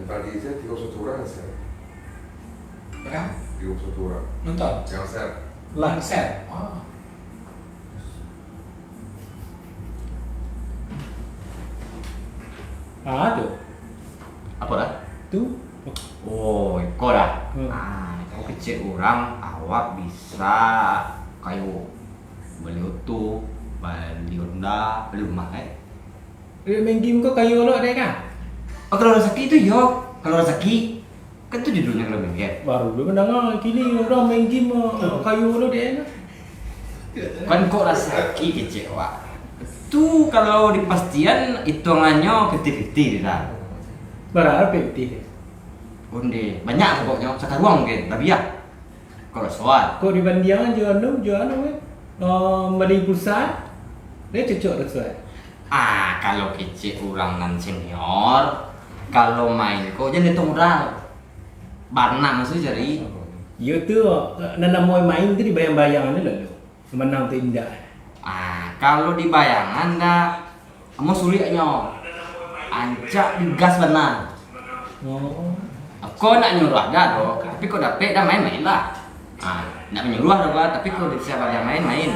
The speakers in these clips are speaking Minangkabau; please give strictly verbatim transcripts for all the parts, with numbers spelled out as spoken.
Tadi se tigo puluah satu urang se. Bara? Tigo puluah satu urang. Nonton? Yang share. Lah. Yang share. Ah. Ah, tu. Apo dah? Tu. Oh, iko dah. Hmm. Ah, iko kecek urang, awak bisa kayo bali oto, bali Honda, bali rumah, eh? Duit main game ko kayo lo dek ka? Oh, kalau rasaki tu iyo. Kalau rasaki, kan tu judulnyo kalau main game. Baru lo mandanga kini urang main game, ah, kayo lo dek ka. Kan kok rasaki kecek awak. Tu kalau dipastian, hitungannyo fifty fifty dah. Bara fifty? Onde, banyak pokoknyo, sakaruang mungkin, labiah. Kalau soal. Kok dibandiangan jo anu, jo anu, eh? Oh, bali pulsa, dia cocok tu, eh? Ah, kalau kecek urang nan senior, kalau main ko jan dihitung urang. Banang se cari. Iyo tu, nan namo main tu dibayang-bayang anu lalu. Manang tu indak. Ah, kalau dibayangan dah, amuah suliknyo. Rancak digas bana. Oh. Ko nak nyuruah dah doh, tapi ko dapek dah main-main lah. Ah, nak manyuruah doh, tapi ko disuruah main-main.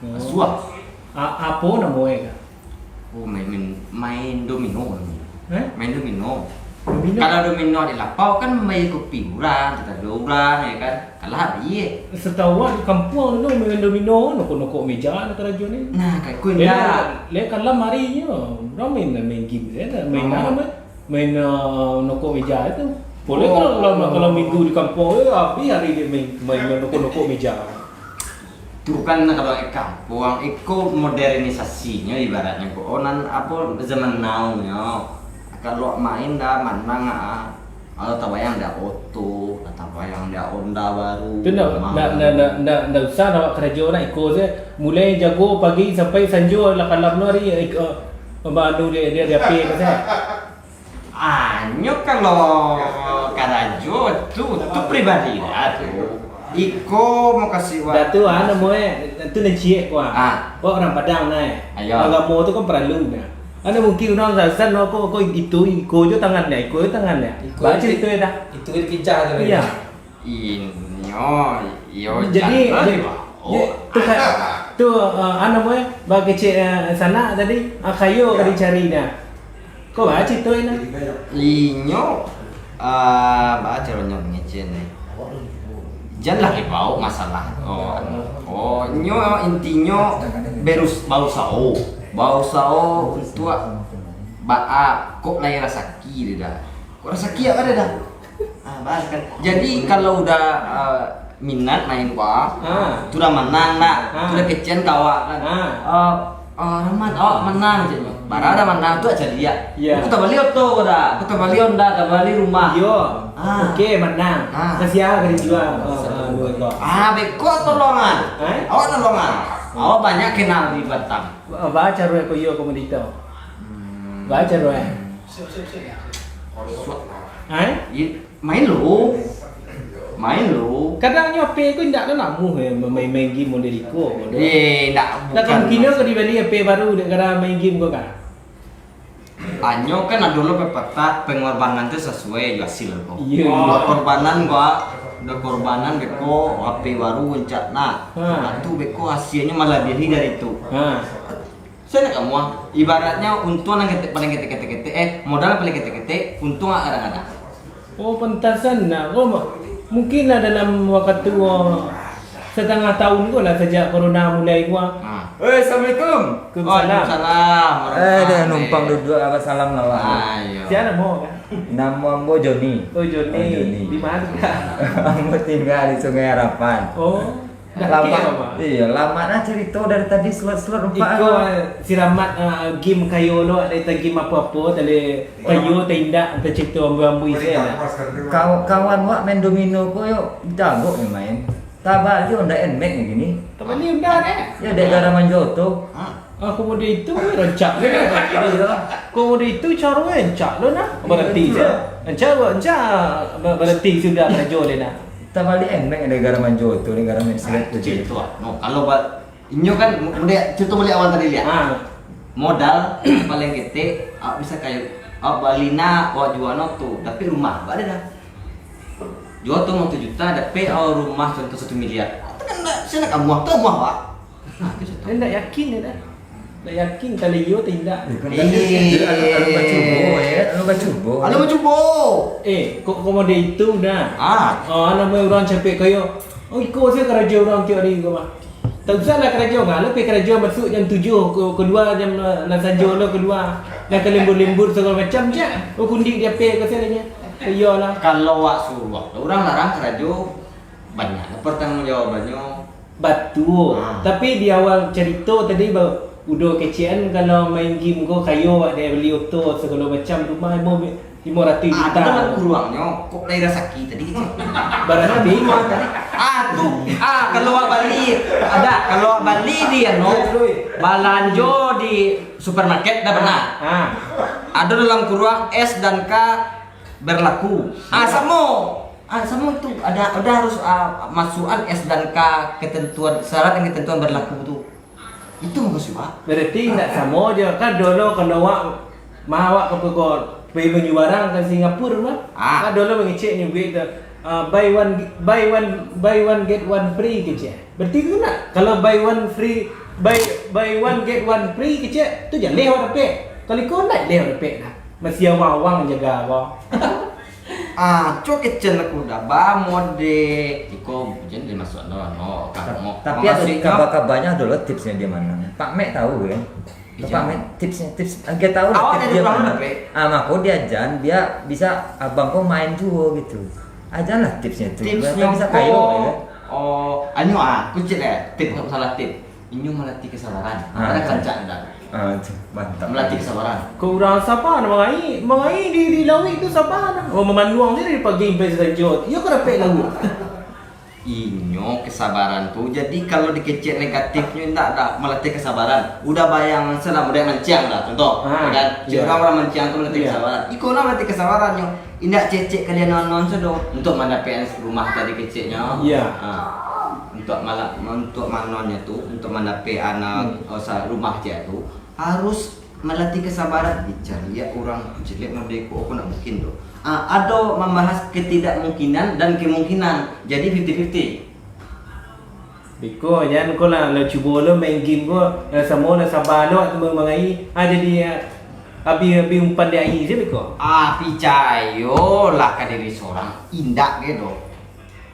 Oh. Suah. A-, apo namo e ka? Oh, main, main, main domino. Eh? Main domino. Domino? Kalau domino di lapau kan main kopi urang, kita dua urang, ya kan? Kalah habis. Satahu awak di kampuang dulu main domino, nokok-nokok meja lah karajo ni. Nah, kayak ku indak. Lek kalam hari nyo, urang main, main game sajo, main Oh. apa? Main, uh, nokok meja itu. Boleh Oh. kalau, kalau, kalau minggu di kampuang, eh, habis hari dia main, main, main nokok-nokok meja. Tu kan kalau di kampuang, iko modernisasinyo ibaratnyo ko, oh, nan apo, zaman now nyo. Kalau main dah manang, ah. Kalau tabayang dah oto, dah tabayang dah Honda baru, Tu ndak, mahal. ndak, ndak, ndak, ndak, ndak usah awak karajo nak iko se. Mulai jago pagi sampai sanjo lah kalam no hari, eh, eh, anu dia, dia, dia pay ke se. Ah, nyo kalau karajo tu, tu pribadi lah tu. Iko mau kasih Dah tu, ah, waktu. namo e, tu nan ciek ko, ah. Ah. Ko urang Padang nah, eh. Ayo. Agamo tu kan paralu nah. Ado mungkin urang Sudan, ko, ko itu, iko jo tangan dia, iko jo tangan dia. Iko Baca di-, itu ya dah. Itu dipijak tu. Iya. Inyo, iyo Jadi, jalan jadi, lah, Bang. Oh. jadi, tu kan, tu, eh, anu, boy, bagi cik, eh, sanak tadi, ah, kayo ka dicari dah. Ko baca itu, nah. Inyo, ah, baca nyo mangecek ni. Janlah dibawa masalah. Oh, anu. Oh, nyo intinyo berus-, bausao. Bausao untuak baa kok lai rasaki dia dah. Kok rasaki apa dia dah? Ah, bahas kan. Jadi kalau udah, ah, minat main ko, Ah. tu dah manang dah. Ah. Tu dah kecekan ka awak kan. Ah. Ah, Ah, Rahmat, awak manang, caknyo. Bara dah manang tu, caliak. Iyo. Aku tabali oto ko dah, aku tabali Honda, tabali rumah. Iyo. Ah. Oke, manang. Ah. Kasih ah, ka dijual. Ah, ah, dua ekor. Ah, beko tolongan. Eh? Awak tolongan. Awak banyak kenal di Batam. Ba-, ba caro ko iyo komodito. Hmm. Ba caro, eh. Eh? Main lo. Main lo. Kadang nyo H P ko indak ado namuah, eh, main-main game model iko, model. Eh, indak, Takkan bukan kini maksud. Ko dibali H P baru dek gara main game ko kan? Anyo kan ado lo pepatah, pengorbanan tu sesuai jo hasil ko. Iyo. Pengorbanan ko, ado korbanan beko, H P baru rancak nah. Ha. Nah, tu beko hasilnyo malabiahi dari tu. Ha. Sanak kamu ah, ibaratnyo untuang nan ketek, paling ketek-ketek-ketek, eh, modal paling ketek-ketek, untuang agak kadang-kadang. Oh, pantasan nah. Oh, ma-, mungkin lah dalam wakatu, oh, satangah tahun ko lah sajak corona mulai ko, ah. Ah. Oi, assalamualaikum. Waalaikumsalam. Waalaikumsalam warahmatullahi. Eh, dah numpang duduk, apa salam lah, Pak. Ah, iyo. Sia namo, kan? Namo ambo Joni. Oh, Joni. Oh, Joni. Di ma? Ambo tingga di Sungai Harapan. Oh. Lamak, iyo, lamak nah carito dari tadi, slot-slot rupa. Iko, ah, si Rahmat, ah, game kayo lo, ado entah game apo-apo, tadi kayo, entah indak, entah carito ambo-ambo isi lah. Kaw-, kawan wak main domino ko yo, jago yo main. Tabali Honda Nmax ni kini. Tabali Honda deh. Yo, dek gara manjo tu. Ah. Ah, komodo itu rancak lo. Iyo. Komodo itu caro rancak lo nah. Baranti se. Rancak, rancak, ba-, baranti sudah karajo le nah. Tabali Nmax, negara manjo tu, negara main slot tu. Cik tu ah. No, kalau ba-, inyo kan, mu-, mudah, contoh balik awal tadi lihat. Ah. Modal paling ketek, awak bisa kayo Awak bali nak, awak jua no tu, dapek rumah, ba ado dah. Jua tu mau tu juta, dapek awak rumah contoh satu miliar. Itu kan nak, sia nak kamuah, tu kamuah, Pak. Nah, itu contoh. Dia ndak yakin dia dah. Ndak yakin kalau iyo atau indak. Iyo, kan, Eh. Alun, alun bacubo, ya. Alun bacubo. Alun bacubo. Eh, kok, kok model itu dah? Ah. Oh, namanya orang capek kaya. Oh, iko saja karajo urang tiok hari ko mah. Tak usah lah karajo, ngalo pai karajo masuk jam tujuh, ko-, kalua jam, eh, nan sajo lo kalua. Nan ka lembur-lembur sagalo macam je. Oh, kundik di ape ko sajo. Iyolah. Kalau wak suruah, urang larang karajo, banyak lah pertanggungjawabannyo. Batua. Ah. Tapi di awal carito tadi, ba-, udah kecekan kalau main game ko, kayo wak dek bali oto, sagalo macam, rumah limo, limo ratuih Ah, juta. Ado dalam kuruangnyo, kok lai rasaki tadi. Barati. Ah, tu. Ah, kalau wak bali, ado, kalau wak bali di, anu, balanjo di supermarket, dah pernah? Ah. Ado dalam kuruang S dan K berlaku. Ah, samo. Ah, samo tu. Ado, ado harus, ah, masukan S dan K ketentuan, syarat dan ketentuan berlaku tu. Itu maksud, Pak. Berarti indak samo je. Kan dulu kalau awak, mah awak ka pegol, pai manyubarang ka Singapura mah. Ah. Kan dulu mangecek nyuguik tu, ah, buy one, buy one, buy one get one free kecek. Berarti tu nak. Kalau buy one free, buy, buy one get one free kecek, tu jaleh awak dapek. Kalau iko ndak jaleh awak dapek dah. Masih awang-awang jaga awak. Ah, cok kecen aku dah ba mode. Iko jan dimasuak no, no, Ta-, kamu. Tapi ado kabarnyo ado lo tipsnyo di mano. Pak Mek tahu kan? Pak Mek tipsnyo, tips, agak tahu lah. Awak tips dari dia urang mano. Mana, Pek? Ah, mako dia jan, biar bisa abang ko main juo gitu. Ajanlah tipsnyo tu. Tipsnyo biar bisa ko, kayo, ya kan? Oh, anu ah, kucik lah. Tips, masalah tips. Inyo malatih kesabaran. Ah, ada rancak dah. Ah, mantap. Malatih kesabaran. Kok urang saba nak mangai, mangai di, di lauik tu saba dah. Oh, mamanuang je dari pagi sampai sanjo. Iyo ka dapek lauik. Inyo kesabaran tu. Jadi kalau dikecek negatifnyo indak dah malatih kesabaran. Udah bayang salah, udah manciang dah. Contoh, ah, ya kan? Cek urang-urang manciang tu malatih kesabaran. Iko lah malatih kesabarannyo. Indak cecek kalian non-non sado. Untuk mandapek rumah tadi keceknyo. Iya. Ha. Untuk mala-, untuk manonnyo tu, untuk mandapek anak, hmm, oh, sa-, rumah cek tu, harus malatih kesabaran. Dicari ya urang jelek model ko, ko ndak mungkin tu. Ah, ado mambahas ketidakmungkinan dan kemungkinan. Jadi fifty fifty. Beko, jan ko lah, lah cubo lo main game ko, lah samo lah saba lo tu mangai, ah, jadi, ah, abih, abih umpan di aia se beko. Ah, picayolah ka diri sorang, indak ge doh.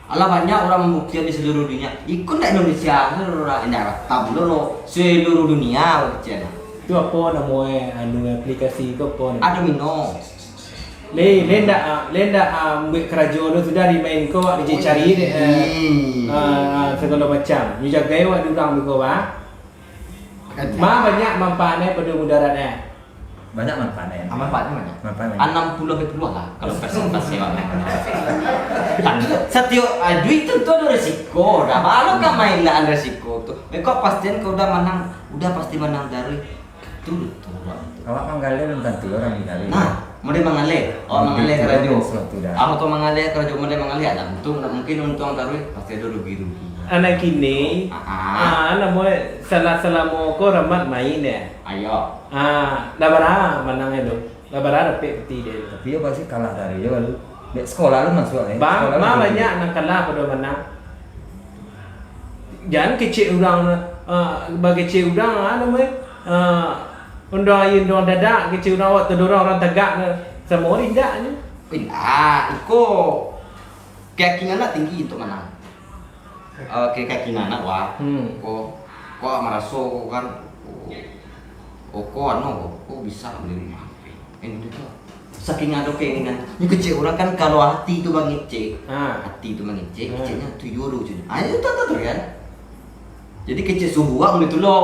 Alah banyak urang mambuktian di seluruh dunia. Iko ndak Indonesia, seluruh urang, indak Batam doh lo, seluruh dunia buktian. Tu apo namo e, anu, aplikasi ko apo namo? Ado mino. Le, le ndak, ah, le ndak, ah, ambiak karajo tu sudah dimain ko, awak dicari dek, eh, ah, ah, sagalo macam. Nyo jagai awak di urang tu ko, bah. Ma banyak manfaatnyo pado mudaratnyo? Banyak manfaatnyo. Ah, manfaatnyo banyak. Manfaatnyo banyak. Anam puluah sampai puluah lah, kalau persentase awak. Satiok, ah, duit tu, tu ado resiko. Dah, kalau ka main lah ado resiko tu. Eh, kok pastian kau udah manang, udah pasti manang dari. Tu, tu, tu. Awak manggaleh belum tantu urang manggaleh. Nah, model manggaleh. Awak manggaleh karajo. Suatu dah. Awak tu manggaleh karajo, model manggaleh ada untung, ndak mungkin untung taruih, pasti ado rugi-rugi. Anak kini, ah, ah, namo e salah salamo ko Rahmat main ya. Ayo. Ah, lah bara manang e tu. Lah bara dapek peti dia tu. Tapi yo pasti kalah dari yo lu. Dek sekolah lu masuk, eh. Bang, sekolah ma lu banyak nan kalah pado manang. Jan kecek urang, ah, bakecek urang, ah, namo e, ah, unduang aia unduang dadak, kecek urang awak tadorong urang tagak, samo indak nyo. Indak, iko keyakinan nak tinggi untuk manang. Ah, ke-, keyakinan nak, wah. Hmm. Ko, ko maraso ko kan, ko, ko, ko anu, ko, ko bisa bali rumah. Eh, itu tu. Saking ado keinginan, nyo kecek urang kan, kalau hati tu mangecek, ah, hati tu mangecek, ah, keceknyo tu yo do cun. Ah, itu tak, tak, tu kan. Jadi kecek subuang gitu lo.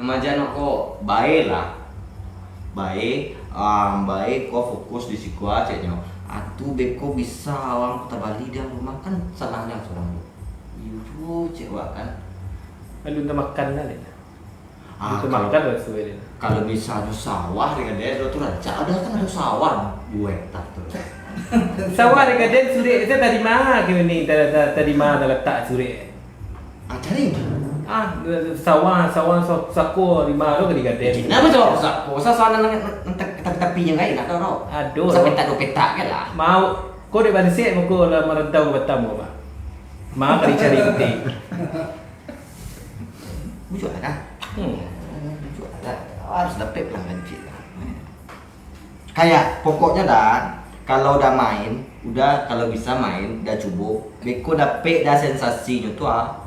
Namajan ko bae lah. Bae, ah, bae ko fokus di siko ceknyo. Atu beko bisa awak tabali di rumah kan sanang jan surang tu. Iyo juo cek wak kan. Lalu tamakan lah dek. Ah, itu kalau makan lah suwe dia. Kalau bisa ado sawah di gadai tu rancak, ado kan ado sawah dua hektar tu. Sawah di gadai surek tu tadi ma ke ni, ta-, ta-, tadi ma talatak surek? Ah, cari. Ah, sawah, sawah sa-, sako limo lo ka digadai. Nah, macam sako, sa-, sawah nan, nan, nan tapi-tapinyo kan, nak tahu, tahu. Aduh, Sapetak dua petak kan lah. Mau, kau dek bansek, muko lah marantau ka Batam, kau, Pak. Mau ka dicari putih. Bujur lah, kan? Hmm. Bujur lah, kan? Harus dapek pelanggan cik lah. Kayak, pokoknyo, Dan, kalau udah main, udah, kalau bisa main, udah cubo, beko dapek dah sensasinyo tu, ah.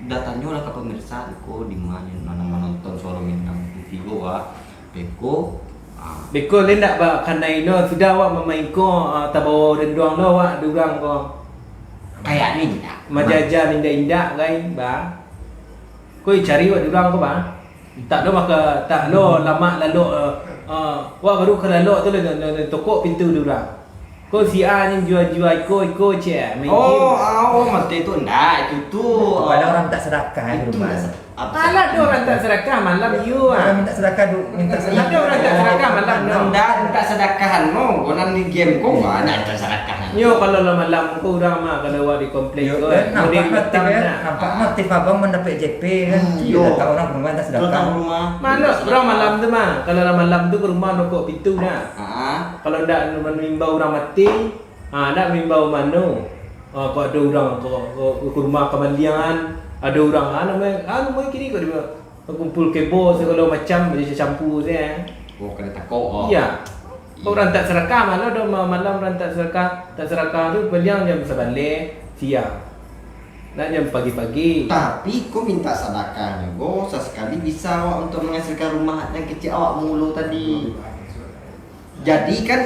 Udah tanyo lah ka pemirsa, beko di ma nyo, nan manonton suaro minang putih ko, ah. Beko, ah. Beko le ndak ba kanai lo, sudah awak mamainko, ah, tabawo denduang lo awak di urang ko. Kayak ni, ndak. Majaja indak-indak, kai, ba. Ko cari awak di urang ko, ba. Tak lo maka, tak lo lamak lalok, eh, eh, wak baru ka lalok tu lah, tokok pintu di urang. Ko si A ni jua-jua iko, iko cek, main game. Oh, ah, oh, mati tu ndak, itu tu. Pado urang tak sadakah di rumah. Alah, ado urang tak sadakah malam, iyo, ah. Urang minta sadakah, du-, minta sadakah. Ado urang tak sadakah malam, no. Ndak, minta sadakah, no. Ko nan di game ko, wah, ndak minta sadakah. Yo, kalau lah malam ko urang mah, kalau wak di komplek ko, nampak motif, nampak motif abang mandapek J P kan. Hmm, iyo. Dah tahu urang rumah tak sadakah. Datang rumah. Malam, urang malam tu mah. Kalau lah malam tu ka rumah nokok pintu dah. Ah. Kalau ndak maimbau urang mati, ah, ndak maimbau mano. Ah, kok ado urang ko, ko, ka rumah kamaliangan, ado urang, ah, namo, ah, namo kini ko di Kumpul kebo sagalo macam, bali campu se, eh. Oh, kena takok, oh. Iya. Kok urang tak sadakah, malam dah ma-, malam urang tak sadakah, tak sadakah tu, paliang jam sabaleh siang. Nak jam pagi-pagi. Tapi, ko minta sadakahnyo, ko, sasekali bisa awak untuk menghasilkan rumah yang kecil awak mulu tadi. Jadi kan,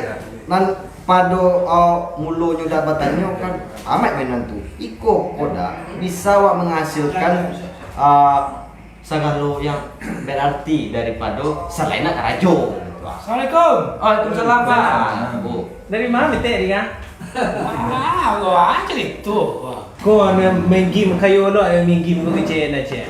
nan pado, uh, mulonyo dah batanyo kan, Amat mainan tu, iko ko dah bisa awak menghasilkan, uh, sagalo yang berarti daripado salain nak karajo. Assalamualaikum. Waalaikumsalam, Pak. Bu. Dari ma Metek, Dik, ah? Ah, Allah, ah, carito. Ko, main game kayo lo, main game ko kecek, nak cek.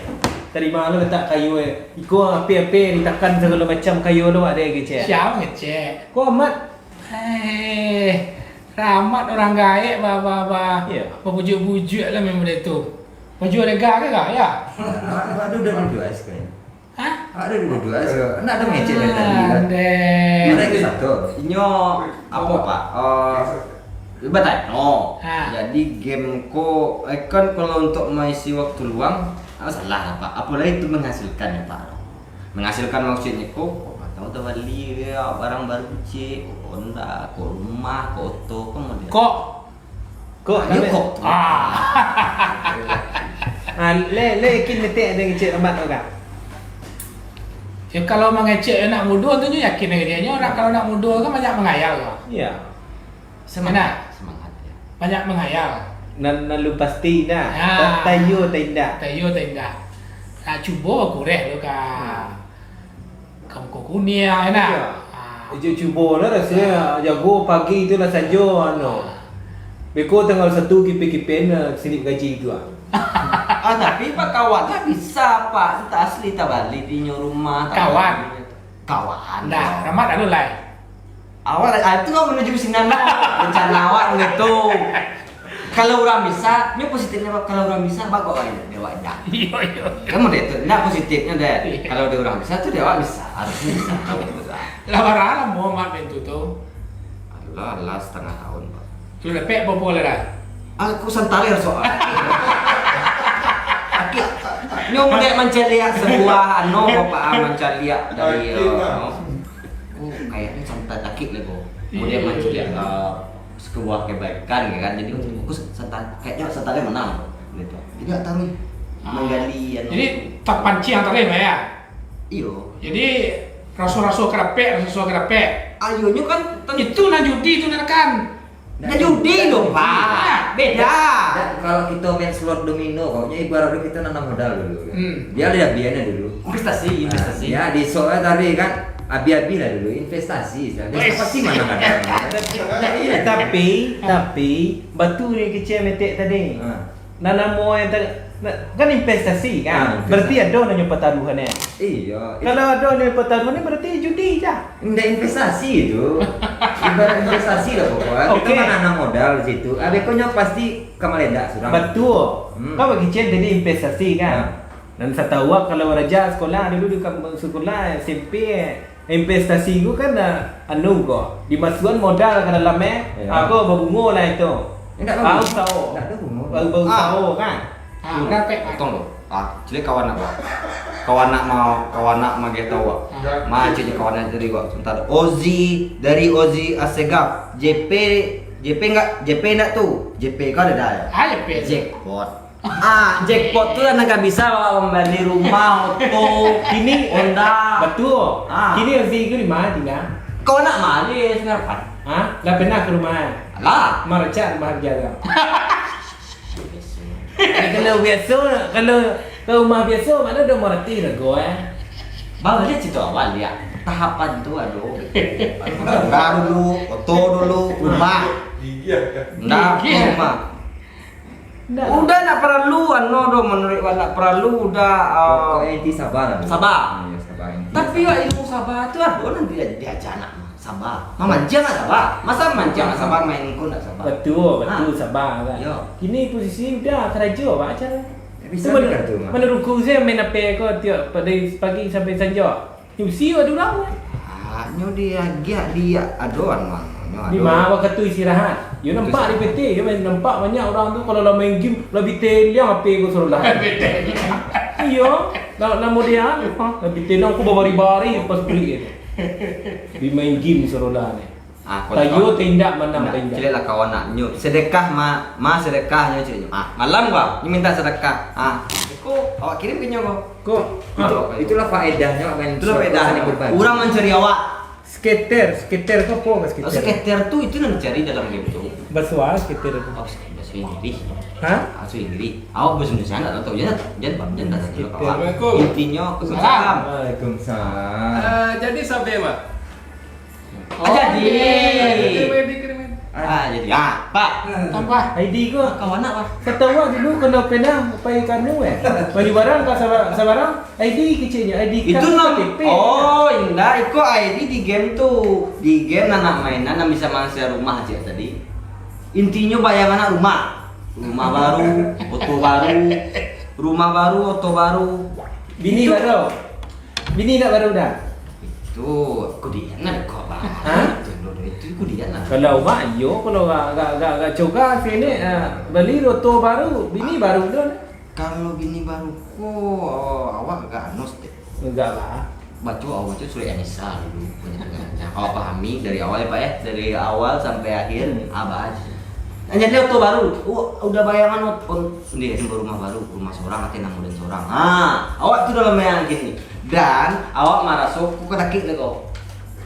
Dari ma lo letak kayo, eh? Iko api-api ditakan sagalo macam kayo lo, dek kecek. Sia ngecek? Ko Amat. Eh, Rahmat urang gaek, ba, ba, ba, babujuak-bujuak lah memang dia tu. Baju Rega ke, Kak? Ya? Awak, awak tu dah duduk ais kau ni. Hah? Awak dah duduk ais kau. Nak ada mengecek dari tadi kan? Andai. Mana itu satu? Inyo apo, Pak? Oh, batanyo. Ha. Jadi game ko, eh, kan kalau untuk mengisi waktu luang, ah, salah lah, Pak. Apolai itu menghasilkan ya, Pak. Menghasilkan maksudnyo ko, kok batau tabali ke, barang baru cik, kok Honda, kok rumah, kok oto, kan model. Kok? Kok, iyo, kok. Ah. Ah, le, le, yakin Metek ado ngecek Rahmat tu, Kak? Ya, kalau mangecek anak mudo tu, nyo yakin aja dia. Nyo, orang kalau anak mudo kan banyak menghayal, Kak. Iya. Semangat, semangat, ya. Banyak menghayal. Nan, nan lu pasti dah. Ya. Ta-, tayo, ta indak. Tayo, ta indak. Nak cubo kureh tu, Kak. Kamu kok kuniang, enak. Iya. Ah. Ijo cubo lah rasonyo, jago pagi tu lah sajo, anu. Ah. Beko tanggal satu kipe-kipe, nah, silip gaji tu, ah. Ah, tapi bakawan lah bisa, Pak. Entah asli tabali dinyo rumah, tabali. Kawan. Kawan. Ndak, Rahmat lalu lai. Awak, ah, itu awak menuju ke sinan lah. Rencana awak begitu. Kalau urang bisa, nyo positifnyo, kalau urang bisa, bagus lah, dek awak indak. Iyo, iyo. Kan model tu, ndak positifnyo dek. Iyo. Kalau dek urang bisa tu, dek awak bisa, harusnyo bisa. Lah bara lamo Mat main tu tu? Alah, alah, setengah tahun, Pak. Lu dapek apo-apo lah dah? Aku santai lah soal. Nyo model mancaliak sebuah anu, Bapak, ah, mancaliak dari, eh, anu. Oh, kayaknyo santai takik lah, Bo. Kemudian mancaliak, eh, sebuah kebaikan, ya kan. Jadi, aku santai, kayaknyo santai menang, gitu. Jadi, tak tahu, menggali, anu. Jadi, terpancing tarik, ya? Iyo. Jadi, raso-raso kerapek, raso-raso kerapek. Ayonyo kan, itu nan judi tu, nan kan. Nah, judi lo, Pak. Beda. Dan kalau kito main slot domino, pokoknyo ibarat kito nanam modal dulu, kan. Hmm. Dia ada biayanya dulu. Investasi, investasi. Ya, di soal tadi kan, abi-abi lah dulu, investasi, istilahnya. Pasti menang ada. Iya. Tapi, tapi, batu ni kecil Metek tadi. Ha. Nan namo yang ter-, na-, kan investasi, kan? Ah, investasi. Berarti ado nyo pertaruhan, eh? Iyo. Kalau ado nyo pertaruhan ni, berarti judi dah. Ndak investasi itu. Ibarat investasi lah pokoknya. Kita menanam modal di situ. Habis kau nyo pasti ka maledak surang. Betul. Hmm. Kan bakicen tadi investasi kan. Ha. Dan satahu awak kalau raja sekolah dulu di kampung sekolah S M P, investasi tu kan, ah, anu ko, dimasukan modal ka dalam, eh. Ya. Ah, ko babungo lah itu. Indak baru. Bau sao. Indak ada bungo. Bau-bau Ah. sao kan. Ah, Hmm. Potong tu. Ah, ciliak kawan nak, Pak. Kawan nak mau, kawan nak mageh tahu, Pak. Ah. Macam ni kawan nak tadi, Pak. Sebentar. Ozi, dari Ozi Asegaf. J P, J P enggak? J P enggak tu? J P kau ada dah, ya? Ah, J P. Jackpot. Ah, jackpot tu lah nan ka bisa awak mambali rumah, oto, Kini, Honda. Batua. Ah. Kini Ozi tu di mana tinggal? Kau nak mali, kenapa? Ha? Lah pernah ke rumah, eh? Alah. Maracak rumah dia tu. Eh, kalau biasa, kalau ke rumah biasa, mana ada mereti lagu, eh? Bang, lihat situ awak lihat. Tahapan tu, aduh. Honda dulu, oto dulu, rumah. Gigih, kan? Ndak, Gigih. Rumah. Ndak. Udah ndak paralu, anu doh, menurut wak ndak paralu, udah, ah, Pokoknya inti sabar lah. Sabar. Iya, sabar inti. Tapi wak ilmu sabar tu ado nan dia, diaja anak mah. Sabar. Mamanjang lah sabar. Masa mamanjang lah sabar, main ko ndak sabar? Betul, betul, Ha. sabar kan. Yo. Kini posisi udah karajo, Pak, acara. Eh, bisa Itu mana, juga tu, Mak. Mana ruku saya main apa ko tiap pada pagi sampai sanjo. Nyusi ado urang. Ah, nyo diagiah dia ado anu, anu, nyo Di ado. Ma wakatu istirahat? Yo nampak di P T, yo main nampak banyak urang tu kalau lah main game, lah bi teliang H P ko sarolah. Bi teliang. Iyo, lah, lah model, ha, lah bi teliang ko babari-bari pas break tu. Bi main game sarolah ni. Ah, kau Tayo tau. Tindak manang Nah, tindak. Ciliak lah kawan nak nyo. Sedekah ma, ma sedekah nyo ciliak nyo. Ah, malam gua, nyo minta sedekah. Ah, ko, awak kirim ke nyo ko. Ko, Itu, ah. Itulah faedahnya awak main Itulah sodako faedahnya. Saling berbagi. Urang mancari awak. Skater, skater ko apo ka Oh, skater? Skater tu itu nan dicari dalam game tu. Baso ah skater tu. Oh, baso Inggris. Ha? Baso Inggris. Awak baso Indonesia ndak tahu. Jangan, jangan, jangan tanya dulu, Pak. Assalamualaikum. Intinyo, Salam. Waalaikumsalam. Eh, jadi sampai, Pak? Ah, jadi. Kirimin, kirimin. Ah, jadi. Ah, Pak. Tambah. I D ko. Kawan nak, Pak? Kata awak dulu kalau pernah pai ka anu, eh. Bali barang ka saba-, sabarang, I D kecilnya, I D Itu card no. K T P. Oh, indak. Iko I D di game tu. Di game anak mainan nan bisa mangisi rumah cek tadi. Intinyo bayangan anak rumah. Rumah baru, oto baru. Rumah baru, oto baru. Bini Itu baru. Bini nak baru dah? Itu kudian lah kau, Bang. Ha? Itu dulu, itu kudian lah. Kalau awak, iyo, kalau agak, agak, agak, agak coga sini, ah, bali oto baru, bini baru tu. Kalau bini baru ko, oh, awak agak anu sedikit. Enggak lah. Baco, awak baco surat An-Nisa dulu, banyak dengarnya. Awak pahami dari awal ya, Pak, ya? Dari awal sampai akhir, Hmm. abah aja. Nah, jadi oto baru, oh, udah bayangan ot-, on, sendiri, rumah baru, rumah seorang, atau enam bulan seorang. Ha, awak tu dalam yang gini. Dan awak maraso, kok kadakik lah kau.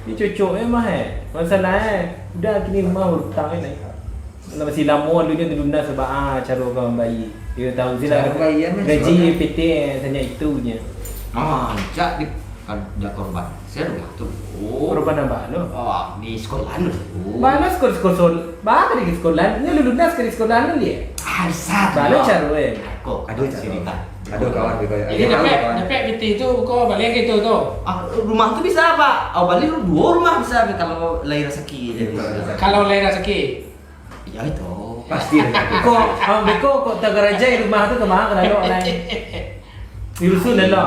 Ni cocok eh, mah eh. Masalah eh, udah kini rumah berutang eh, naik. Lah masih lamo dulu nyo lunas sabab, ah, caro ka mambayia. Yo tahu se lah. Caro bayia mah gaji sebab P T tanya itu nyo. Ah, jak di, jak korban. Sia rumah tu. Oh. Korban apa lo? Oh, di sekolah tu. Bana sekolah, sekolah, sekolah. Bana di sekolah. Nyo lunas ka di sekolah tu dia. Ah, bisa tu. Bana caro eh. Kok Ada ada caro. Cerita. Ada kawan juga. Jadi Ada dapek, kawan. Dapek P T tu, kau balik ke tu tu. Ah, rumah tu bisa, Pak. Oh, balik lu dua rumah bisa kalau lai rasaki. Iya, kalau rasaki. Kalau lai rasaki. Ya itu. Pasti ada. Kok, ah, beko kok tagarajai rumah tu kemana kalau lai? Dirusun lah lo.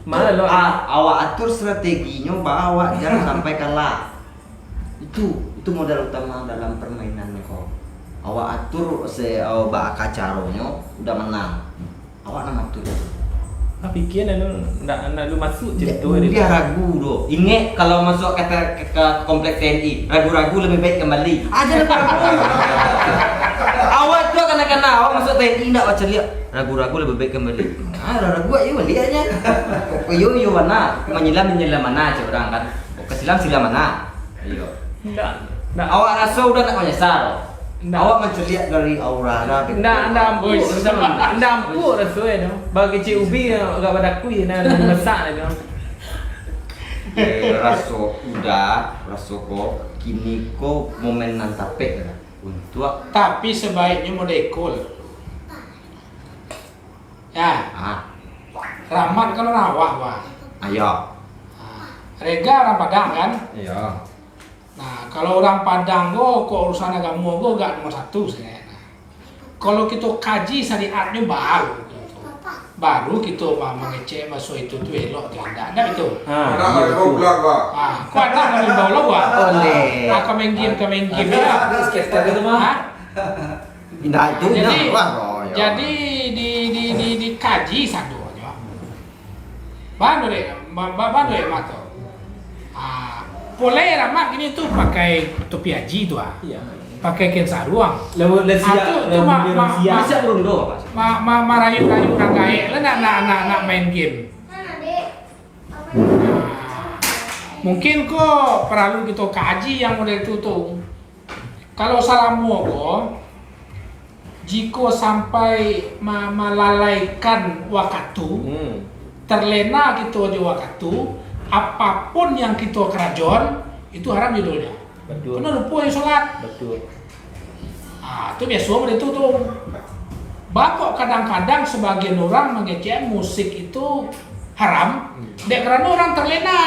Mana lo? Ah, awak atur strateginyo, ba awak jangan sampai kalah. Itu, itu modal utama dalam permainan ko. Awak atur se, oh, ba kacaronyo udah menang. Awak nak matur. Ah, pikia anu, ndak, ndak lu masuk Ndak, cerita dia. Dia ragu tu. Ingek kalau masuk kata ke, ke kompleks T N I, ragu-ragu lebih baik kembali. Aja ragu-ragu. Awak tu kanak-kanak, awak masuk T N I ndak baca lihat. Ragu-ragu lebih baik kembali. Ah, ragu-ragu ayo balik aja. Yo yo mana? Menyelam menyelam mana cak orang kan. Kesilam silam mana? Iyo. Ndak, ndak. Awak raso udah nak menyesal. Ndak. Awak mancaliak dari aura lah. Ndak, ndak ampuk. Oi, sama. Ndak ampuk raso eh tu. Bagi cik ubi agak badakui nak masak eh tu. Eh, raso udah, raso ko, kini ko momen nan tapek lah. Untuk Tapi sabaiknyo modeko lah. Ya. Ah. Rahmat kalau rawah, wah. Ayo. Ah. Rega urang Padang kan? Iyo. Nah, kalau urang Padang ko, kok urusan agamo ko gak nomor satu sabananyo. Kalau kito kaji syariatnyo baru, baru kito ma-, mangecek maso itu tu elok atau indak, indak itu? Ha, Anak iyo baru tu. Pulang, Pak. Ah, kok anak baru pulang, Pak? Ondeh. Ah, ka main game, ka main game, Ada, ya. Ada skater itu mah. Ha? Indak itu, Jadi, indak, Pak. Oh, ya. jadi di, di, di, dikaji sadonyo. Banu dek, ba-, ba-, banu dek mato. Ah, polai Rahmat kini tu pakai topi haji tu ah. Iya. Pakai kain saruang. Lalu, lalu Ah, siap, tu, tu lalu ma-, dia ma-, siap. ma-, Siap belum tu, Pak? ma-, ma-, marayu-rayu urang gaek lah nak, nak, nak, nak main game. Ah, mungkin ko paralu kito kaji yang model tu tu. Kalau salamo ko, jiko sampai ma-, malalaikan wakatu, Hmm. terlena kito jo wakatu, apapun yang kito karajoan, itu haram judulnyo. Betul. Kena lupo jo solat. Betul. Ah, tu biaso model tu tu. Bako kadang-kadang sabagian urang mangecek musik itu haram, Hmm. dek karano urang terlena.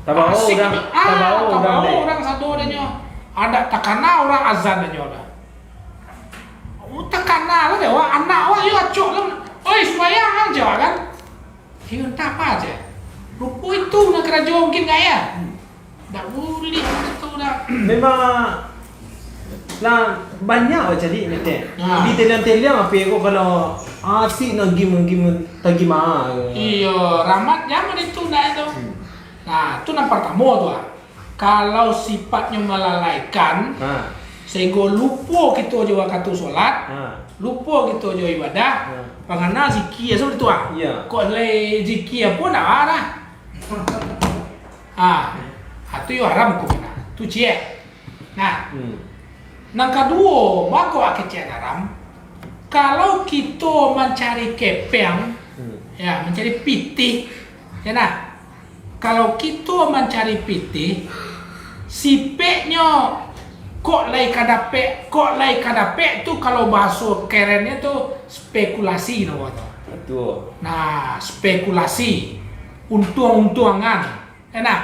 Tabawa Asik urang, tu. Ah, tabawa urang tabawa dek. urang sado dek nyo. Ada takana urang azan dek nyo dah. Oh, takana lah dek awak, anak awak yo acok lah. "Oi, sumbayang," jar kan. Iyo, entah apa aja. Rupo itu nak karajo mungkin gaya. Dak buliah macam tu dah. Memang lah banyak lah cari metek. Nah. Di teliang-teliang apa ko kalau asik nak game, game tagih mah. Iyo, Rahmat zaman itu nak itu. Hmm. Nah, tu yang pertama tu ah. Kalau sifatnyo malalaikan, Ha. sehinggo lupo kito jo wakatu solat, Ha. lupo kito jo ibadah, Ha. pangana zikir, asa tu ah. Iya. Kok lai zikir pun dak arah. Ah, ah, tu yo haram hukumnyo. Tu ciek. Nah, Hmm. nan kaduo, bako kecek haram. Kalau kito mancari kepeng, Hmm. ya, mancari pitih, ya nah. Kalau kito mancari pitih, sipeknyo kok lai ka dapek, kok lai ka dapek tu kalau bahaso kerennyo tu spekulasi namo tu. Betul. Nah, spekulasi, untuang-untuangan. Enak.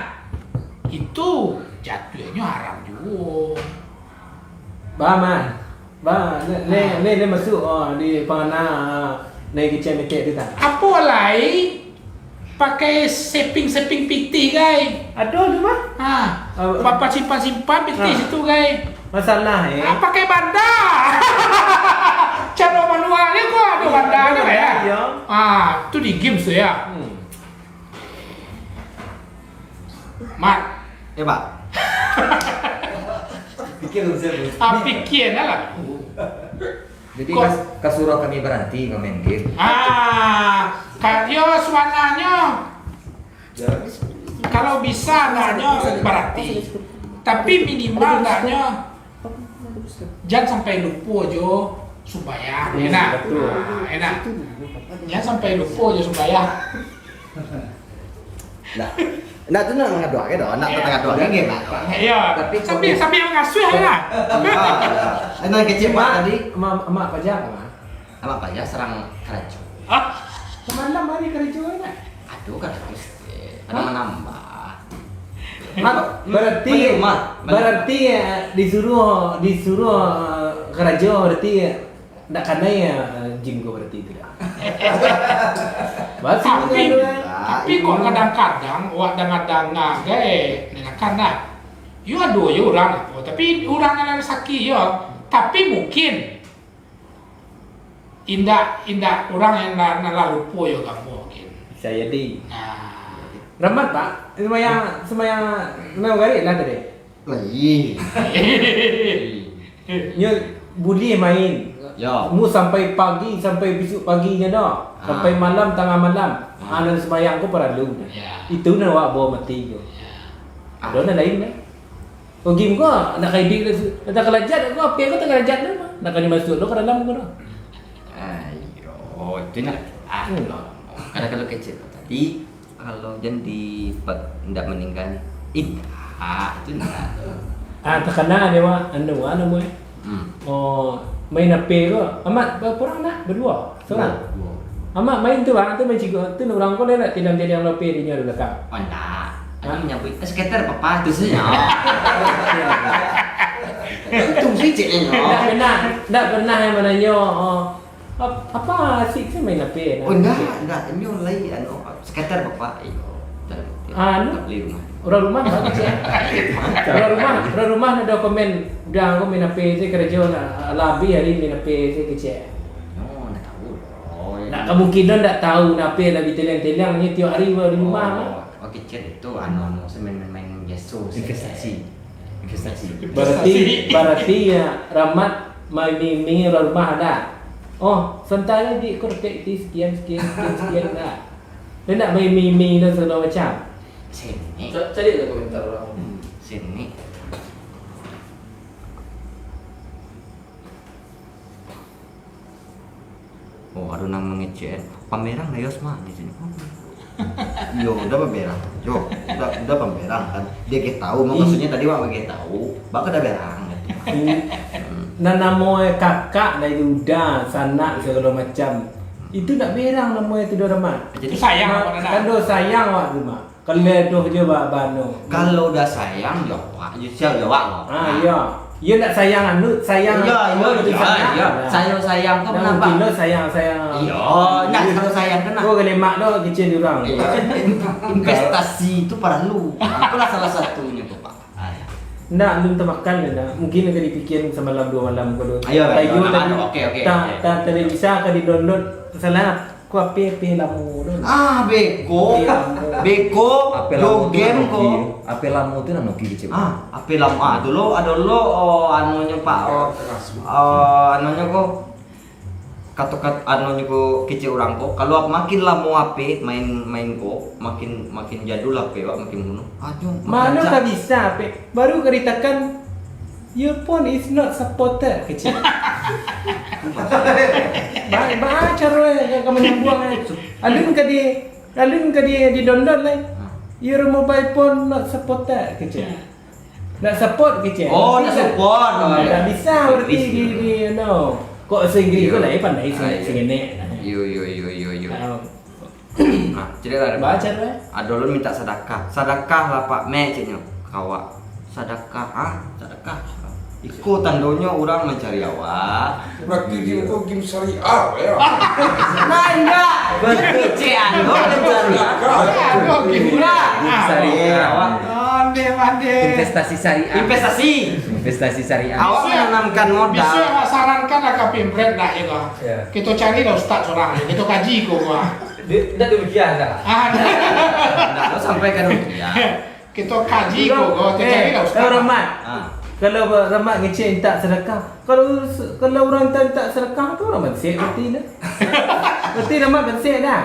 Itu jatuahnyo haram juo. Ba, Man. Ba, ne, ne, Ah. ne, ne masuak, oh, di pangana, ah, nai kicik metek tu tah. Apo lai pakai seping-seping pitih, gai? Ado tu mah. Ha. Ah. Papa simpan-simpan pitih Ah. situ, gai. Masalah, eh. Ah, pakai banda. Caro manualnyo ko ado banda tu, Banda, ya? iya. Ah, tu di games tu, ya. Hmm. Mat. Ya, Pak. Pikir dulu, siap dulu. Ah, pikir dah lah. Jadi, Kok kas-, kasuruah kami baranti ka main game. Ah, ka-, yo, sabananyo, Ya. kalau bisa, andaknyo baranti. Tapi minimal, andaknyo, jan sampai lupo jo sumbayang. Hmm, Enak. betul. Ah, enak. Jan sampai lupo jo sumbayang. Nah, nah, tu nak mangaduakan doh, nak Ya. mangaduakan game lah. Ya. Tapi Sambil, kok sambil mangasuh lah. Ah, ya. Enak kecil Mak Mak, tadi. Mak, Mak Paja apa, Mak? Mak Paja sarang karajo. Ah, samalam hari karajo kan? Aduh, karajo sikit. Ada Hah? manambah. Mak, Berarti, balik rumah. Balik. berarti, eh, disuruh, disuruh, eh, karajo, berarti, eh, Ndak kanai, ah, gym ko berarti tu dah. Basi Tapi, dengan tu, eh. tapi kok kadang-kadang awak danga-danga gai, dengarkan dah. Yo ado yo urang apo, tapi urang nan sakik yo. Tapi mungkin indak, indak urang nan, nan lah lupo yo agamo mungkin. Bisa jadi. Nah. Rahmat, Pak, sumbayang, sumbayang, sumbayang magarik lah tadi. Lai. Nyo buliah main. Yo. Mu sampai pagi, sampai bisuak paginyo doh. Ah. Sampai malam, tangah malam. Ah. Ah, nan sumbayang ko paralu. Ya. Itu nan awak bawa mati ko. Ya. Ado nan lain kan? Ko game ko, nak ka iduik, nak takalajat ko, apo ko takalajat tu. Nak ka dimasuak lo ka dalam ko doh. Ayo, itu nak. Ah, Hmm. no. Kalau, kalau kecil tadi, Kalau jan di pa-, ndak maningga ni. Indak, itu indak. Ah, takana dia, Mak. Anu, anu, Mak. Hmm. Oh, main H P ko. Amat, ba-, urang nak? Baduo? Sorang? Duo, duo. Amat main tu, Bang. Tu main cigo. Tu urang ko dah nak tilam-tilam H P di nyo di balakang. Oh, ndak. Hah? Ado manyabuik, "Eh, skater, papa," tu sajo. Itu sih ceknya. Ndak pernah, ndak pernah yang mananyo, oh, ap-, apa asik sih main H P, nah? Oh, ndak, ndak. Inyo lai, anu, sekedar bapak, iyo. Anu, tak beli rumah. Urang rumah bagus ya. Urang rumah, urang rumah nak ado komen, "Udah, aku main H P sih, karajo nak, lah abih hari main H P sih," kecek. Oh, ndak tahu. Oh, ya. Ndak, kemungkinan ndak tahu, nah, H P lah diteliang-teliang, nyo tiok hari di rumah, oh, mah. Oh, kecek itu, anu, anu, sih main-main biaso sih. Investasi. Investasi. Berarti, berarti ya, Rahmat main-main urang rumah dah. Oh, sebentar lagi, kau dapat ti sekian, sekian, sekian, sekian dah. Dia nak main-main dah segala macam. Sini. Ca-, cari lah komentar orang. Hmm, sini. Oh, ado nan mangecek, "Pamerang dah, Yos, mah," di sini. Yo, udah pamerang. Yo, udah, udah pamerang kan. Dia gak tahu, maksudnya tadi wak gak tahu, baka dah berang gitu. Hmm. Nan namo kakak dari udah, sanak segala macam. Itu nak berang namo itu dah, Rahmat. Jadi sayang awak, kan dah sayang awak tu, Mak. Kalau doh jo ba-, bano. Kalau udah sayang, yo awak, yo sia jo awak lo. Ah, iyo. Iyo nak sayang anu, sayang. Iyo, iyo, iyo, iyo. Sayang-sayang tu. Nah, menambah. Mungkin lo sayang-sayang. Iyo, nak kalau sayang tu nak. Oh, galemak lo kecek di urang. Iyo. Investasi tu perlu. Itulah salah satunya tu, Pak. Ah, ya. Ndak, alun tamakan ndak. Mungkin ka dipikian samalam duo malam ko lo. Ayo, ayo, tadi, oke, oke, ta-, oke. Ta-, tadi bisa ka di-download. Salah. Ko H P, H P lamo tu. Ah, beko. H P lamo. Beko, H P lamo tu game nan ko. Oke. H P lamo tu nan oke kecek. Ah, H P lamo. Ah, dulu, ah, dulu, oh, anunyo, Pak, oh, oh, anunyo ko, kato-kat-, anunyo ko kecek urang ko, kalau makin lamo H P main, main ko, makin, makin jadul H P, Pak, makin bunuh. Aduh, mano ka bisa H P? Baru ka ditakan, "Your phone is not supported," kecek. Ba-, ba-, caro ka, ka manyambuang, eh. Alun ka di, alun ka di, di-download lai. "Your mobile phone not supported," kecek. Nak support kecek. Oh, nak support. Oh, ndak bisa berarti di, di, no. Kok bahasa Inggris ko lai pandai sing-, singenek. Iyo, iyo, iyo, iyo, iyo. Ah. Ah, cerita lah. Baca tu, eh. Ado lo minta sadakah. "Sadakah lah, Pak Mek," ceknyo. Kawak. "Sadakah, ah, sadakah." Iko tandonyo urang mancari awak. Berarti game ko game syariah, ya? Nah, indak. Berarti cek anu mancari. Sadakah. Indak. Game syariah. Awak. Ondeh, ondeh. Investasi syariah. Investasi. Investasi syariah. Awak menanamkan modal. Bisuak awak sarankan lah ka Pimpret dah, ya, kah? Ya. Kito cari lah ustaz surang, kito kaji ko, wah. Di-, ndak demikian, dah. Ah, dah. Ndak, lo sampai ka demikian. Kito kaji ko, ko, kito cari lah ustaz. Eh, Rahmat. Ah. Kalau Rahmat ngecek minta sadakah, kalau se-, kalau urang minta, minta sadakah tu urang bansaik berarti dah. Berarti Rahmat bansaik dah.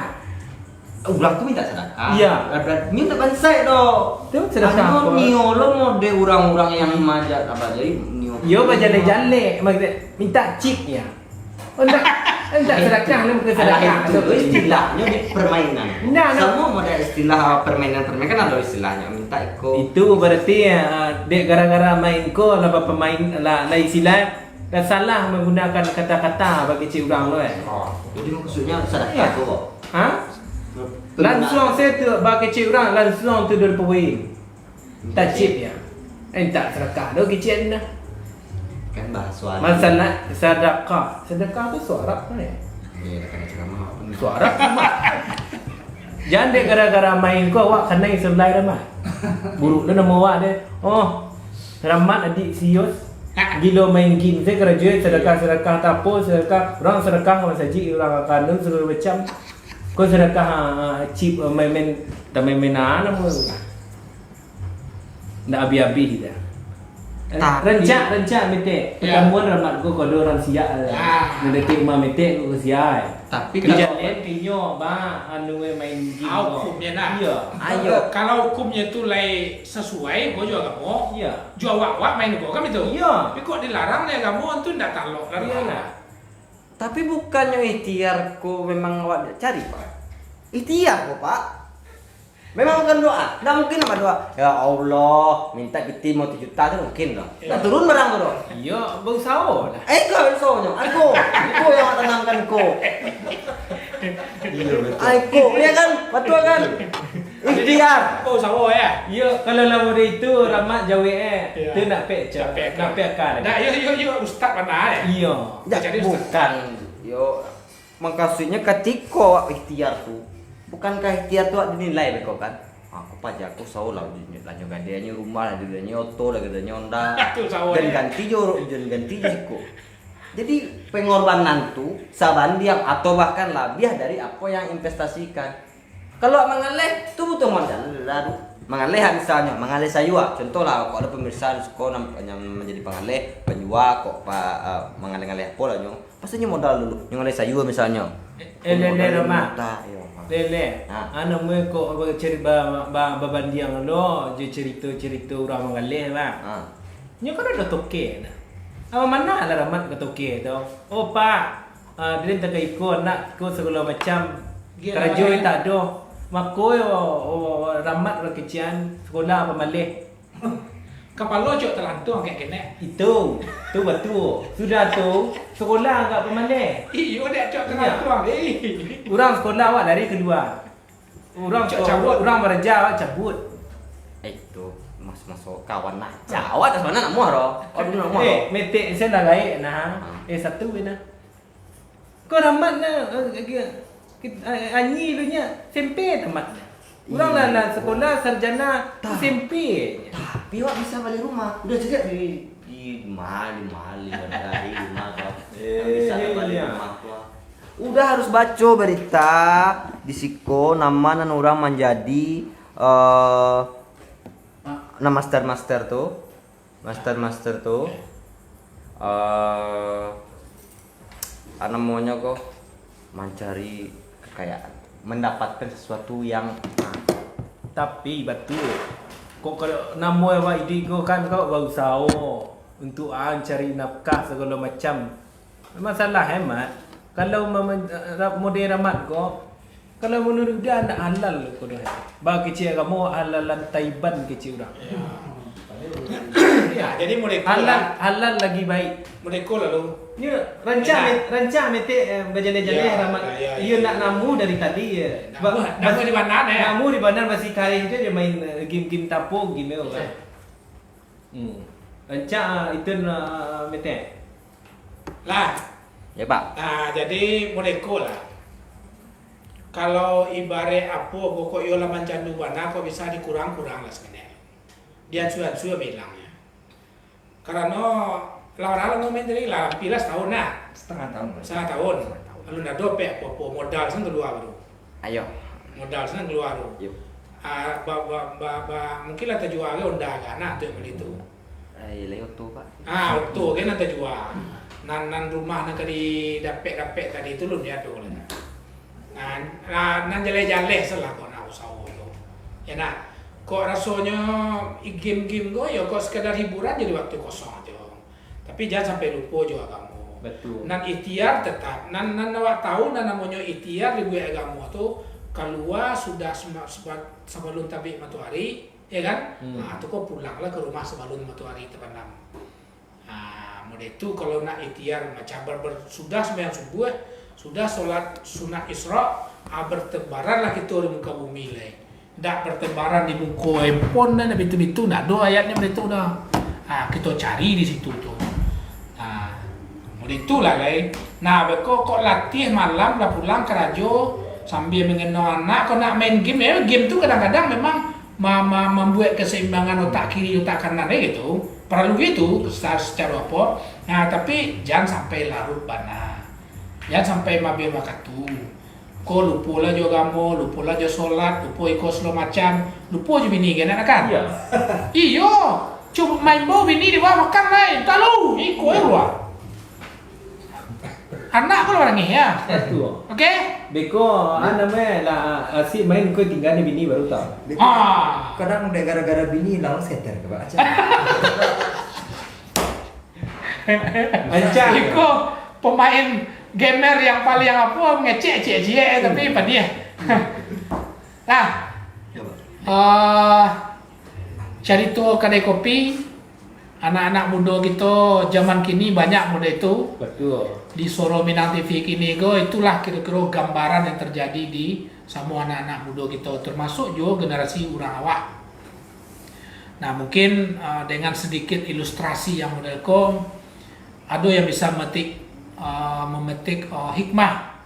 Urang tu minta sadakah. Iya. Berarti minta bansaik doh. Tu sadakah. Anu, apo? Nio lo mode urang-urang yang majak apa jadi nio. Yo, bajalek-jalek, maksud minta chip ya. Oh, ndak, ndak sadakah, ndak bukan sadakah. Alah, itu istilahnyo di permainan. Ndak, ndak. Samo model istilah permainan-permainan kan ado istilahnyo, minta iko. Itu berarti, ah, dek gara-gara main ko, lah bapamain, lah, lah istilah, lah salah menggunakan kata-kata bagi cik urang tu, eh. Oh, jadi maksudnya sadakah tu kok? Hah? Penggunaan. Langsung sajo tu bagi cik urang, langsung tu dari poin. Tajib ya. Eh, tak sadakah tu kecek ni dah. Kan bahasa Arab. Masalah sadakah. Sadakah tu suara apa ya? Eh, dah kena ceramah apa ni? Suara apa? Jan dek gara-gara main ko awak kanai sebelah dah mah. Buruk tu nama awak deh. Oh, Rahmat adik si Yos. Gilo main game, saya karajo sadakah-sadakah tapo, sadakah, urang sadakah masajik, urang akan tu segala macam. Ko sadakah, ah, chip, ah, main-main, tak main-main, ah, nama tu? Ndak abih-abih dah. Eh, tapi rancak, rancak, Metek. Ya. Pertemuan Rahmat ko, kalau urang siak, eh. Ya. Nan dakek rumah Metek ko, siak, eh. Tapi kalau jalan inyo, ba, anu, eh, main game ko. Ah, hukumnya nah. Iya. Ayo. Kalau hukumnya tu lai sasuai, ko jo agamo. Iya. Jo awak-awak main ko, kan itu? Iya. Tapi kok dilarang dek agamo, tu ndak talok lah. Iyalah. Tapi bukannyo ikhtiar ko memang awak cari, Pak? Ikhtiar ko, Pak. Memang bukan doa. Ndak mungkin lah doa, "Ya Allah, minta piti limo ratus juta," tu mungkin doh. Iya. Ndak turun barang tu doh. Iya, bausaho lah. Eh, ko usahonyo. Ai ko. Ko yang awak tanamkan ko. Iya, betul. Ai ko, iya kan? Betul kan? Ikhtiar. Oh, usaho, ya? Iyo, kalau lah model itu, Rahmat jawek, eh. Iyo. Tu nak pek, cak. Nak pek akal. Nak pek akal. Nak, iyo, iyo, iyo, ustaz mana, eh? Iyo. Jadi ustaz. Bukan. Yo, maksudnyo katiko awak ikhtiar tu, bukankah ikhtiar tu awak dinilai beko, kan? Ah, ko paja ko usaho lah, lah nyo gadaiannyo rumah, lah gadaiannyo oto, lah gadaiannyo Honda. Tu usaho. Dan dia ganti jo, dan ganti jo siko. Jadi, pengorbanan tu sabandiang atau bahkan labiah dari apo yang investasikan. Kalau mangaleh, tu butuh modal lah tu. Mangaleh misalnyo, mangaleh sayua. Contoh lah, kok ado pemirsa di siko nan, nan manjadi pangaleh, panjua, kok pa, ah, mangaleh-ngaleh apo lah nyo. Pasti nyo modal dulu, nyo ngaleh sayua misalnyo. Eh, eh, lele, Rahmat. Lele. Ha. Anu, meh kok ba-, cari ba-, ba-, babandiang lo jo carito-carito urang mangaleh, Bang. Ha. Nyo kan ado toke nah. Apo mano lah Rahmat ka toke tu? "Oh, Pak, ah, den takai iko anak ko sagalo macam karajo tak ado. Mako yo, oh, Rahmat urang kecekan, sakolah pamaleh." Kapalo cok talantuang kek kenek. Itu, tu batua. Sudah tu, sakolah agak pamaleh. Iyo, dek cok talantuang. Eh. Urang sakolah awak lari kalua. Urang cok, cabut. Urang baraja awak cabut. Eh, itu mas-, maso kawan lah. Awak dah sabananyo namuah doh. Awak dulu namuah doh. Eh, metek saya lah gaek nah. Ha. Eh, satu bana. Ko Rahmat nah, eh, eh, eh, anyi lu nya, sempe tamat. Urang lah, lah sakolah sarjana, tu sempe. Tapi awak bisa bali rumah. Udah cegak di, di mali, mali, di rumah tu. Eh, bisa bali rumah tu. Udah harus baco barita di siko, nama nan urang manjadi, eh, nan master-master tu. Master-master tu, eh, apa namonyo ko, mancari kekayaan, mendapatkan sesuatu yang, ah. Tapi batua, kok kalau namo awak iduik ko kan, kok bausaho untuk, ah, cari nafkah sagalo macam. Masalah hemat, kalau mama-, ra-, model Rahmat ko, kalau manuruik dia, ndak halal ko doh. Ba kecek agamo, halalan taiban kecek urang. Ya. Ya, jadi model ko halal, lah. Halal lagi baik. Model ko lalu. Nyo rancak, enak. Met-, rancak metek, eh, bajaleh-jaleh, ya, Rahmat. Ya, ya, iyo, ya, nak namu dari tadi, ya. Namu, ba-, namu bas-, di mana, ya? Namu di mana, masih kareh tu dia main, eh, game-game tapo, game tu, kan. Ya. Hmm. Rancak, ah, itu nak, ah, metek. Lah. Ya, Pak. Ah, jadi model ko lah. Kalau ibarat apo, pokok iyo lah mancandu bana, kok bisa dikurang-kurang lah saketek. Diansua-ansua bilangnyo. Karano lah urang lah main tadi lah, hampir lah satahun lah. Setengah tahun, Pak. Setengah tahun. Setengah tahun. Alun ado pek apo-apo, modal sen kalua baru. Ayo. Modal sen kalua tu. Yo. Ah, ba, ba, ba, ba, mungkin lah tajua ka Honda ka, nah, tu yang bali tu. Ai, lai oto, Pak. Ah, oto kan lah tajua. Nan, nan rumah nan ka didapek-dapek tadi tu lun ado lah. Nah, nah, nan jaleh-jaleh salah kok nak usaho tu. Ya nah, kok rasonyo game-game ko, yo kok sekadar hiburan jadi waktu kosong ajo. Tapi jan sampai lupo jo agamo. Batua. Nan ikhtiar tetap, nan, nan awak tahu, nan namonyo ikhtiar dibuek agamo tu, kalua sudah sema-, seba-, sabalun tabik matoari, ya kan? Hmm. Ha, tu ko pulanglah ka rumah sabalun matoari tapandam. Ha, model tu kalau nak ikhtiar macam ber-, ber-, sudah sumbayang subuh, sudah solat sunat Isra, ha, bertebaranlah kito di muka bumi lai. Ndak bertebaran di muko handphone, ndak bitu-bitu, ndak ado ayatnyo baitu doh. Ha, kito cari di situ tu. Ha, model itulah, lai. Nah, beko kok latih malam lah pulang karajo, sambia manggendong anak, kok nak main game, ya, game tu kadang-kadang memang ma-, ma-, mambuek keseimbangan otak kiri, otak kanan, eh, gitu. Paralu gitu, secara, secara apo. Nah, tapi jan sampai larut bana. Jan sampai mabia wakatu. Ko lupo lah jo agamo, lupo lah jo solat, lupo iko sagalo macam, lupo jo bini, kan, kan? Iya. Iyo, cuma main bao bini di bawah makan lai, tahu, iko yo luar. Anak ko lah nangih, ya. Batua. Oke? Beko, ah, namonyo lah, ah, asik main ko tingga di bini baru tahu. Beko, ah, kadang dek gara-gara bini lawan setan ke, Pak? Acah. Iko pemain gamer yang paling apo, ngecek ciek-ciek, tapi padiah. Nah, eh, carito kadai kopi, Anak-anak mudo kito zaman kini banyak model itu. Betul. Di Suaro Minang T V kini ko, itulah kiro-kiro gambaran yang terjadi di samo anak-anak mudo kito, termasuk juo generasi urang awak. Nah, mungkin uh, dengan sedikit ilustrasi yang model ko, ado yang bisa metik uh, memetik uh, hikmah.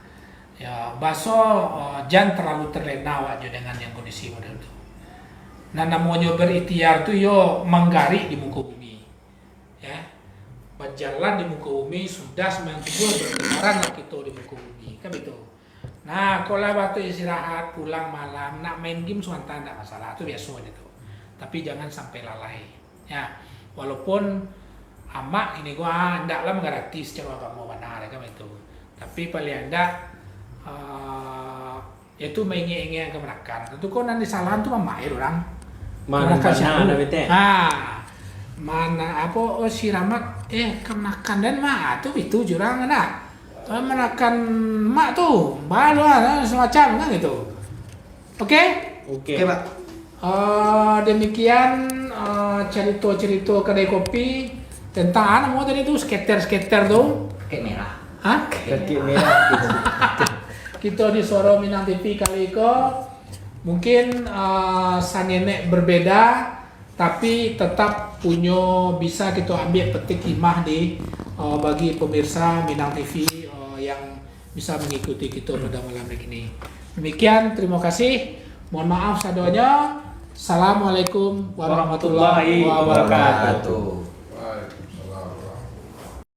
Ya, baso uh, jan terlalu terlena awak jo dengan yang kondisi model tu. Nah, namonyo berikhtiar tu yo manggarik di muko bumi. Ya. Bajalan di muko bumi, sudah sembilan tujuh berkeliaran lah kito di muko bumi. Kan begitu. Nah, kalau waktu istirahat, pulang malam, nak main game suanta ndak masalah, tu biaso aja tu. Tapi jangan sampai lalai. Ya, walaupun amak kini ko ah, ndak lah manggarati secara agamo bana kan itu. Tapi paling ndak uh, itu maingek-ingek kamanakan. Tentu ko nan disalahan tu mamak urang. Mana Kamanakan bana siapa? Dah betek. Ah. Mana apa oh si Ramat eh kamanakan dan mak tu itu jurang nak. Kamanakan mak tu baru lah semacam kan gitu. Oke? Oke. Oke, Pak. Uh, demikian uh, cerita-cerita kedai kopi tentang apa nama tadi tu, skater-skater tu. Pakai merah. Hah? Kaki merah. Kita di Suaro Minang T V kali ko mungkin uh, sangenek berbeda, tapi tetap punyo bisa kita ambil petik hikmah di uh, bagi pemirsa Minang T V uh, yang bisa mengikuti kita pada malam hari ini. Demikian, terima kasih. Mohon maaf sadonyo. Assalamualaikum warahmatullahi Warahmatullahi wabarakatuh. wabarakatuh.